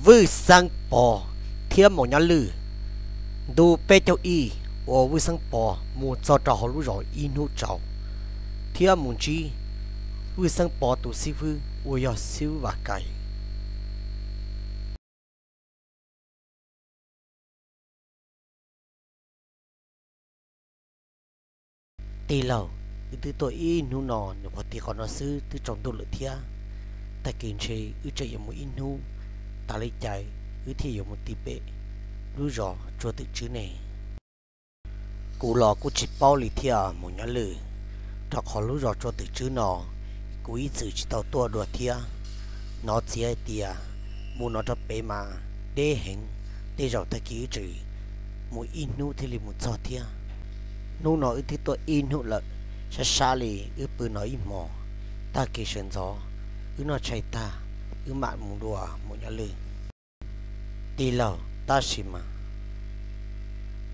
Vwj Xeeb Pov thiab Maum Nyaj Lwj. Ntu peb caug ib uas Vwj Xeeb Pov mus txog rau hauv lub zos ib hnub tsaus, thiab mus ntsib Vwj Xeeb Pov tus xib fwb uas yog xib fwb Vam Kais. Tij laug, wb twb tuaj ib hnub no nws qhuav ti qhov no xwb twb tsaus ntuj lawm thiab. Tag kis ntshe wb tseem yuav mus ib hnub, tas li cas wb thiaj yuav mus ti pem lub zos Tsua Twm Tswb ne? Kuv los kuj tsis paub li thiab Maum Nyaj Lwj, rau qhov lub zos Tsua Twm Tswb no kuv ib txwm tsis tau tuaj dua thiab. Hnov txiv hais tias mus no rau pem mas deb heev, tej zaum tag kis wb tseem mus ib hnub thiaj li mus txog thiab. Hnub no wb twb tuaj ib hnub lawm, sab sab li wb pw no ib hmos, tag kis sawv ntxov wb noj tshais tag wb mam mus dua Maum Nyaj Lwj. Tij laug, tab sis mas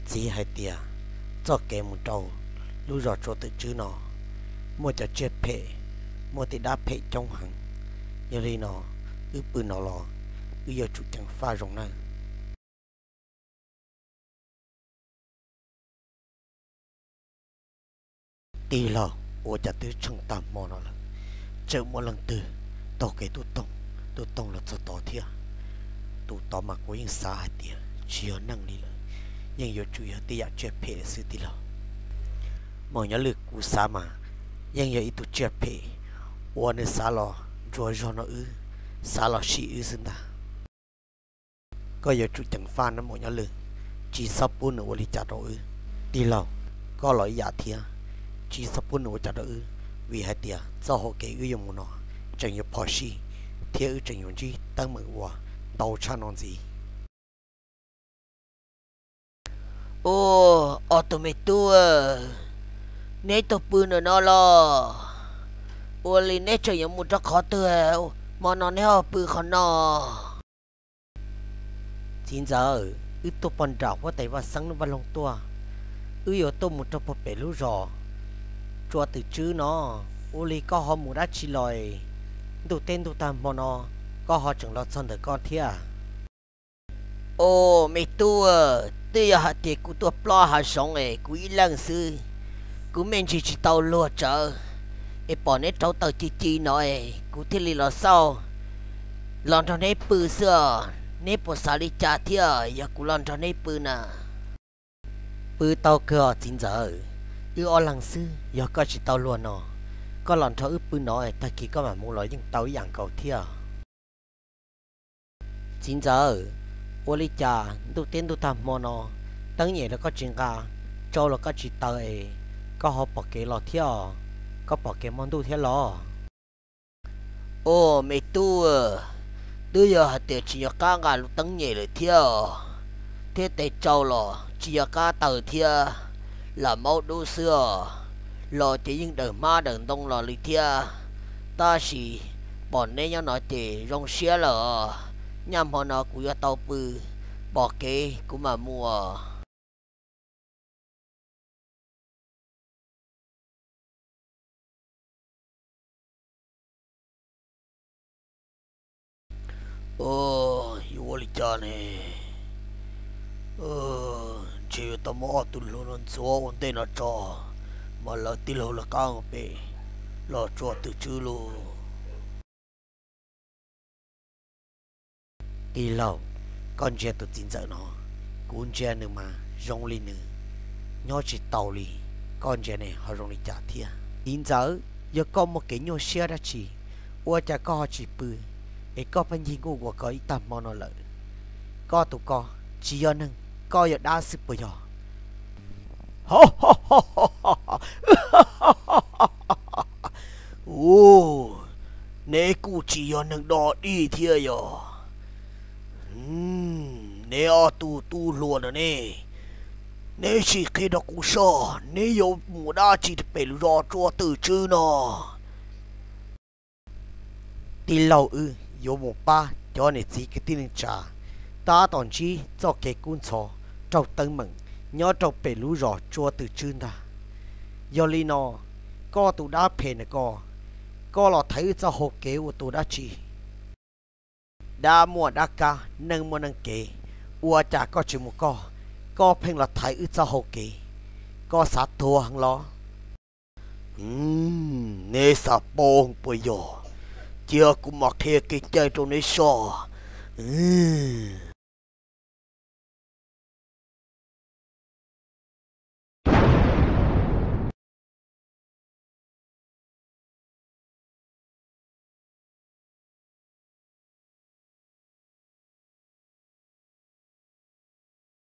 txiv hais tias txoj kev mus rau lub zos Tsua Twm Tswb no muaj cov tsiaj phem, muaj tej dab phem coob heev, yog li no wb pw no los wb yuav tsum ceev faj zoo nawb. Tij laug, ua cas twb tsheej tag hmo no lawm, tseem muaj leej twg taug kev tuaj toog tuaj toog los txog tod thiab? Tus tod mas kuv yeej xav hais tias tsis yog neeg li lawm, yeej yuav tsum yog tej yam tsiaj phem xwb tij laug. Maum Nyaj Lwj, kuv xav mas yeej yog ib tug tsiaj phem uas nws xav los ntsuas zog no wb, xav los sim wb xwb ntag. Koj yuav tsum ceev faj nawb Maum Nyaj Lwj, tsis txhob pub nws ua li cas rau wb. Tij laug, koj los ib yam thiab, tsis txhob pub nws ua cas rau wb, vim hais tias txoj hau kev wb yuav mus no tseem yuav phom sij, thiab wb tseem yuav ntsib teeb meem uas ntau tshaj no ntxiv. Ua, ob tug me tub, neb tuaj pw ntawm no los? Ua li neb tseem yuav mus rau qhov twg, hmo no neb ho pw qhov no? Txiv ntxawm, wb tuaj pog nram huab tais Vaj Xeeb Vaj Loog tuaj, wb yuav tuaj mus rau puag pem lub zos Tsua Twm Tswb no. Ua li koj ho mus dab tsi los? Ntuj teb ntuj tag hmo no koj ho tseem los txog ntawm koj thiab? Ua, me tub, twb yog hais tias kuv tuaj plob hav zoov es kuv ib leeg xwb, kuv me ntsis tsis tau luag tsawv, es pom neb rauv taws ci ci no es kuv thiaj li los xauj, los nrog neb pw xwb os. Neb puas xav li cas thiab yog kuv los nrog neb pw na? Pw tau kawg os txiv ntxawm, wb ob leeg xwb, yog koj tsis tau luag no, koj los nrog wb pw no, tag kis koj mam mus los yeej tau ib yam nkaus thiab. Txiv ntxawm, ua li cas ntuj teb ntuj tag hmo no, teeb nyem los koj tsis nqa, tsau los koj tsis taws es koj ho pom kev los thiab os? Koj pom kev hmo ntuj thiab los? Ua, me tub, twb yog hais tias tsis yog qab nqa lub teeb nyem lawm thiab, thiab tes tsau los tsis yog qab taws thiab, lam maub dub xwb os. Los ces yeej daws hmab daws ntoo los li thiab. Tab sis pom neb nyob no ces zoo siab lawm os. Nyaj hmo no kuv yuav tau pw, pom kev kuv mam mus. Yuav ua li cas ne? Ntshe yuav tau muab ob tug hluas no ntxuav ua ntej no tso, mas lawv tij laug lawv qab pem los Tsua Twm Tswb lauj. Tij laug, koj ntsia tus txiv ntxawm no, kuv ntsia nws mas zoo li nws nyob tsis tau li, koj ntsia ne ho zoo li cas thiab? Txiv ntxawm, yog koj muaj kev nyuaj siab dab tsi, ua cas koj ho tsis pw, es koj pheej ncig nkuj nkuas ko ib tag hmo no lawm? Koj tus ko tsis yog neeg, koj yog dab xwb puas yog? Ua, neb kuj tsis yog neeg dog dig thiab yog? Neb ob tug tub hluas no ne, neb sim qhia rau kuv soj, neb yuav mus dab tsi pem lub zos Tsua Twm Tswb no? Tij laug, wb yuav mus pab cov niam txiv kwv tij neej tsa tab tom ntsib txoj kev kub ntxhov raug teeb meem nyob rau pem lub zos Tsua Twm Tswb ntag. Yog li no, koj tus dab phem na koj, koj los thaiv wb txoj hau kev ua tus dab tsi? Dab muaj dab kab, neeg muaj neeg kev, ua cas koj tsis mus koj, koj pheej los thaiv wb txoj hau kev, koj xav tuag heev los? Neb xav paub puas yog? Cia kuv mam qhia kev cai rau neb soj.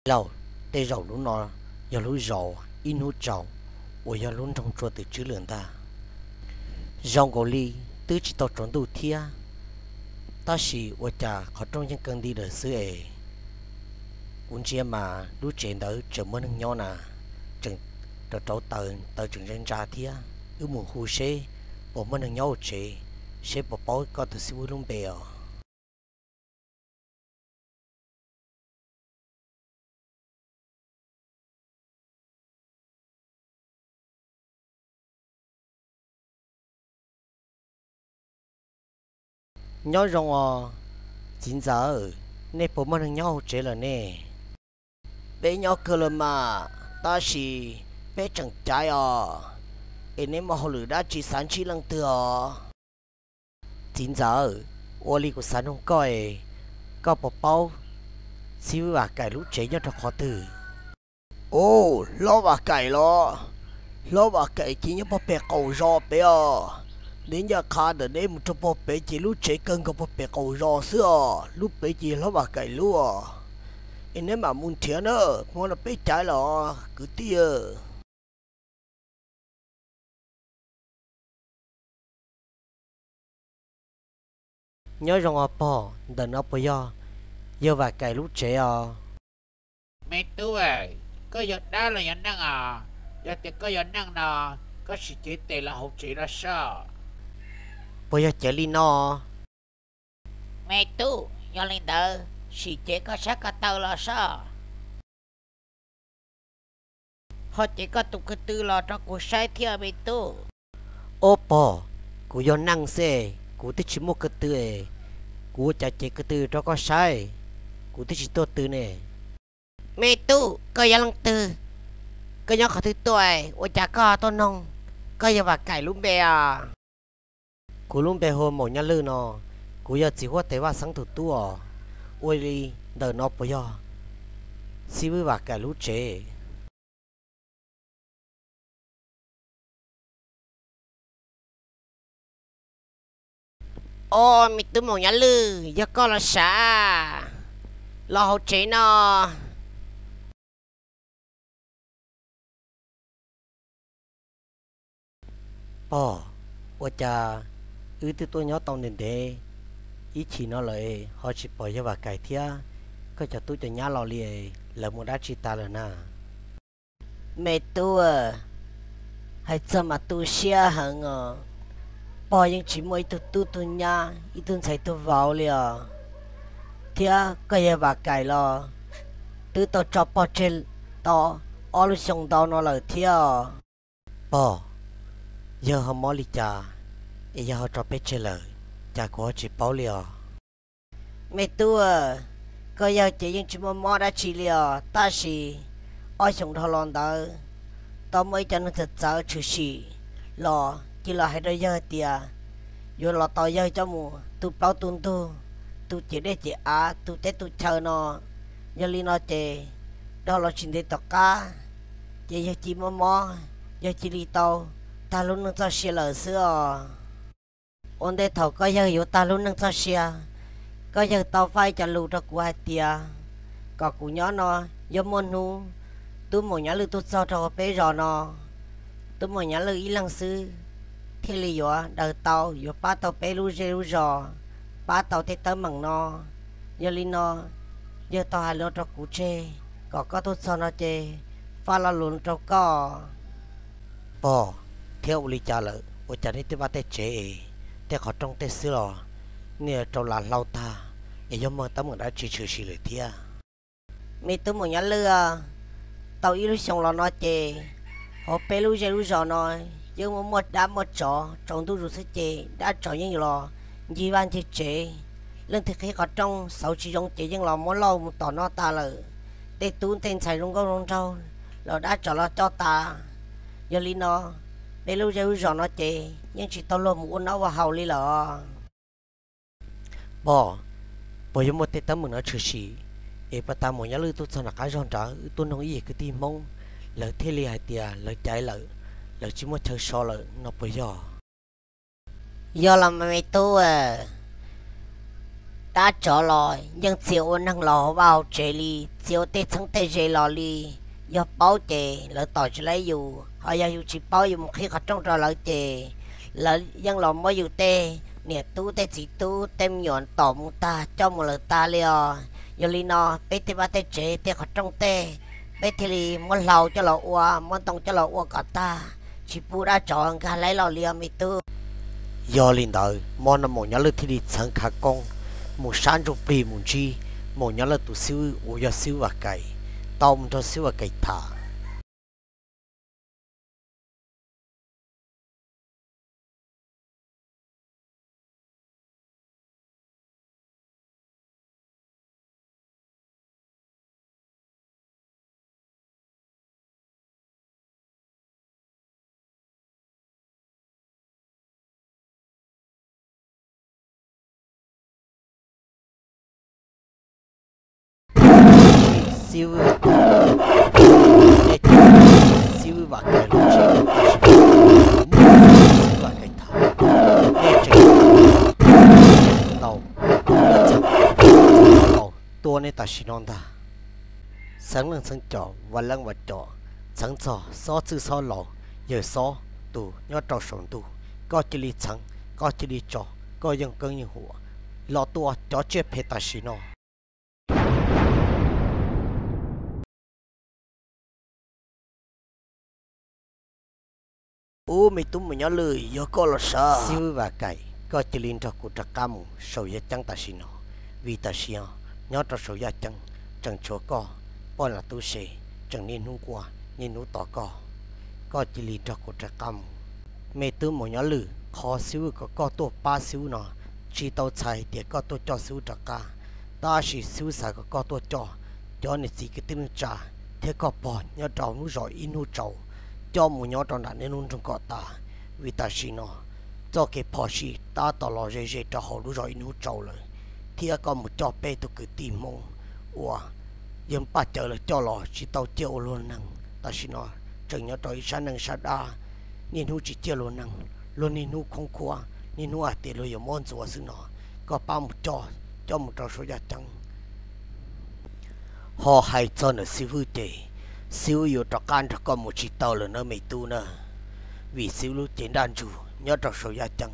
Lauj, tej zaum lub no yog lub zaus ib hnub tsaus uas yog lub nroog Tsua Twm Tswb lawm ntag. Zoo nkaus li twb tsis tau tsaus ntuj thiab, tab sis ua cas qhov rooj yeej kaw nti lawm xwb es. Kuv ntsia mas lub tsev ntawd tseem muaj neeg nyob na, tseem rauv rauv taws, taws tseem ntsa ntsa thiab. Wb mus hu seb puas muaj neeg nyob hauv tsev, seb puas paub koj tus xib hwb lub npe os. Nyob zoo os, txiv ntxawm, nej puas muaj neeg nyob hauv tsev lawm ne? Peb nyob kawg lawm mas, tab sis peb tseem caiv os, es neb muaj hauj lwm dab tsi xav ntsib leej twg os? Txiv ntxawm, ua li kuv xav nug koj es, koj puas paub xib hwb Vam Kaim lub tsev nyob rau qhov twg? Ub, hlob Vam Kaim los? Hlob Vam Kaim ces nyob puag pem qaum zos pem os. Neb ncaj qha ntawm neb mus rau puag pem ces lub tsev kawg nkaus puag pem qaum zos xwb os. Lub pem ces hlob Vam Kaim lub os. Es neb mam mus nrhiav na, hmo no peb caiv los kwv tij. Nyob zoo os pog, ntawm no puas yog yawg Vam Kaim lub tsev os? Me tub, koj yog dab los yog neeg os? Yog tias koj yog neeg no, koj sim cev tes los hauv tsev los soj. Puas yog cev li no? Me tub, yog li ntawd sim cev koj sab ko taw los soj. Ho cev koj tus ko tw los rau kuv saib thiab me tub. Ob pog, kuv yog neeg xwb, kuv twb tsis muaj ko tw es, kuv ua cas cev ko tw rau koj saib? Kuv twb tsis tuaj tw ne. Me tub, koj yog leej twg? Koj nyob qhov twg tuaj? Ua cas koj tuaj noog koj yawg Vam Kaim lub npe os? Kuv lub npe hu Maum Nyaj Lwj no, kuv yog txiv huab tais Vaj Xeeb tus tub os. Ua li ntawm no puas yog xib hwb Vam Kaim lub tsev? Ob, me tub Maum Nyaj Lwj, yog koj los sav, los hauv tsev no. Pog, ua cas wb twb tuaj nyob tau ntev ntev ib chim no lawm ho tsis pom yawg Vam Kaim thiab koj cov tub cov nyab los li, lawv mus dab tsi tas lawm na? Me tub, hais txog mas tu siab heev os. Pog yeej tsis muaj ib tug tub tug nyab, ib tug ntxhais tug vauv li os. Thiab koj yawg Vam Kaim los twb tau tso pog tseg tau ob lub xyoo ntau no lawm thiab os. Pog, yawg ho mob li cas es yawg ho tso peb tseg lawm, cas kuv ho tsis paub li os? Me tub, koj yawg ces yeej tsis muaj mob dab tsi li os, tab sis ob xyoos dhau los ntawd tau muaj ib co neeg txawv txawv tshwm sim los cia los hais rau yawg tias yuav los tos yawg coj mus tu plaub tu ntug, tu ciam dej ciam av, tu teb tu chaw no. Yog li no ces dhau los tsis ntev tom qab ces yawg cia mob mob, yawg cia li tau tag lub neej txoj sia lawm xwb os. Ua ntej thaum koj yawg yuav tag lub neej txoj sia, koj yawg tau faj ib co lus rau kuv hais tias kom kuv nyob no, yog muaj hnub tub Maum Nyaj Lwj tuaj txog rau peb zos no, tub Maum Nyaj Lwj ib leeg xwb thiaj li yuav daws tau, yuav pab tau peb lub zej lub zos, pab tau tej teeb meem no. Yog li no, yawg tau hais lus rau kuv tseg kom koj tuaj txog no ces faj lo lus rau koj. Pog, thiab ua li cas lawm ua cas nej tej vaj tej tsev, tej qhov rooj tej xwb los nej rau las hlau tag, es yog muaj teeb meem dab tsi tshwm sim lawm thiab? Me tub Maum Nyaj Lwj, tau ib lub xyoos los no ces hauv peb lub zej lub zos no yeej muaj muaj dab muaj tsov, tsaus ntuj zus xwb ces dab tsov yeej los ncig vaj ncig tsev, Leej twg qhib qhov rooj xauv tsis zoo ces yeej los muab lauj mus tom no tas lawm. Tej tub tej ntxhais zoo nkauj zoo nraug los dab tsov los coj tas. Yog li no, peb lub zej lub zos no ces yeej tsis tau luag mus ua noj ua haus li lawm. Pog, puas yuav muaj tej teeb meem no tshwm sim, es puag ta Maum Nyob Lwj tuaj txog nram qab zog nrad, wb tuaj noog ib yim kwv tij Hmoob, lawv thiaj li hais tias lawv caiv lawm, lawv tsis muaj chaw so lawm no puas yog? Yog los mas me tub, dab tsov los yeej txia ua neeg los hauv vaj hauv tsev li, txia ua tej txheeb tej ze los li. Yog paub ces lawv tom tsis laib yus, ho yog yus tsis paub yus mus qhib qhov rooj rau lawv ces lawv yeej los muab yus tej niam tub tej txiv tub tej me nyuam tom mus tag coj mus lawm tag li os. Yog li no peb tej vaj tej tsev tej qhov rooj tej, peb thiaj li muab hlau coj los ua, muab ntoo coj los ua kom tag, tsis pub dab tsov nkag laib los li os me tub. Yog li ntawd hmo no Maum Nyob Lwj thiaj li txheev khav koob mus sab ntsuj plig mus ntsib Maum Nyob Lwj tus xib hwb uas yog xib hwb Vam Kaim, tau mus nrog xib hwb Vam Kaim tham. Xib hwb, nej tseem, xib hwb Vam Kaim los tseem, tab sis muaj xib hwb Vam Kaim tham, nej tseem tau, tau tuaj nej tam sim no ntag. Txheev leej txheev cov, vam leej vam cov, txheev txog xob txwj xob laus, yawg xob tus nyob rau saum ntug, koj cia li txheev, koj cia li tso, koj yeej keeb yeej huam, los tua cov tsiaj phem tam sim no. Ub, me tub Maum Nyob Lwj, yog koj los sav. Xib hwb Vam Kaim, koj cia li nrog kuv rov qab mus saum yaj ceeb tam sim no, vim tam sim no nyob rau saum yaj ceeb tseem tshuav koj, poj niam tub se tseem niaj hnub nquag niaj hnub tos koj. Koj cia li nrog kuv rov qab mus. Me tub Maum Nyob Lwj, qhov xib hwb kom koj tuaj pab xib hwb no, tsis tau txhais hais tias koj tuaj coj xib hwb rov qab, tab sis xib hwb xav kom koj tuaj coj cov niam txiv kwv tij neej tsa thiab koj pog nyob rau lub zos Ib Hnub Tsaus coj mus nyob rau nram niaj hnub nroog kom tas, vim tam sim no txoj kev phom sij tab tom los ze ze rau hauv lub zos Ib Hnub Tsaus lawm, thiab koj mus coj peb tug kwv tij Hmoob uas yawg Paj Cawv lawv coj los tsis tau ciaj ua luag neeg, tam sim no tseem nyob rau ib sab neej sab dab, niaj hnub tsis ciaj luag neeg, luag niaj hnub khoob khuab, niaj hnub hais tias luag yuav muab ntxuav xwb no, koj pab mus coj, coj mus rau saum yaj ceeb. Ho hais txog ntawm xib hwb ces, xib hwb yuav rov qab nrog koj mus tsis tau lawm na me tub na, vim xib hwb lub cev nraj ntsug nyob rau saum yaj ceeb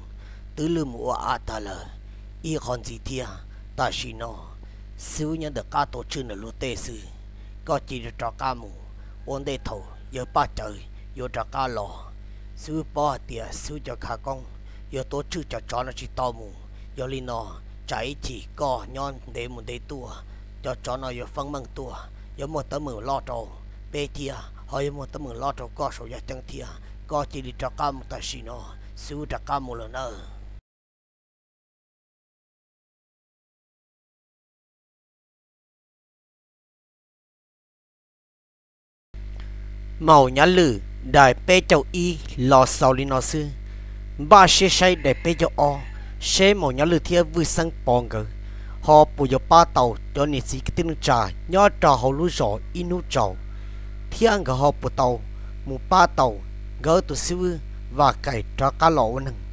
twb lwj mus ua av tag lawm ib qho ntxiv thiab. Tam sim no xib hwb nyob ntawm qab tuav tswj ntawm luag tej xwb. Koj cia li rov qab mus, ua ntej thaum yawg Paj Cawv yuav rov qab los. Xib hwb paub hais tias xib hwb cov khav koob yuav tuav tswj cov tsov no tsis tau mus, yog li no tsam ib chim koj nyob ntev mus ntev tuaj, cov tsov no yuav feeb meej tuaj, yuav muaj teeb meem loj rau peb thiab ho yuav muaj teeb meem loj rau koj saum yaj ceeb thiab. Koj cia li rov qab mus tam sim no, xib hwb rov qab mus lawm nawb. Maum Nyaj Lwm daim peb caug ib los xaus li no xwb. Npaj siab saib daim peb caug ob, seb Maum Nyaj Lwm thiab Vwj Xeeb Pov nkawd ho puas yuav pab tau cov niam txiv kwv tij neej tsa nyob rau hauv lub zos Ib Hnub Tsaus, thiab nkawd ho puas tau mus pab tau nkawd tus xib hwb Vam Kaim rov qab los ua neeg.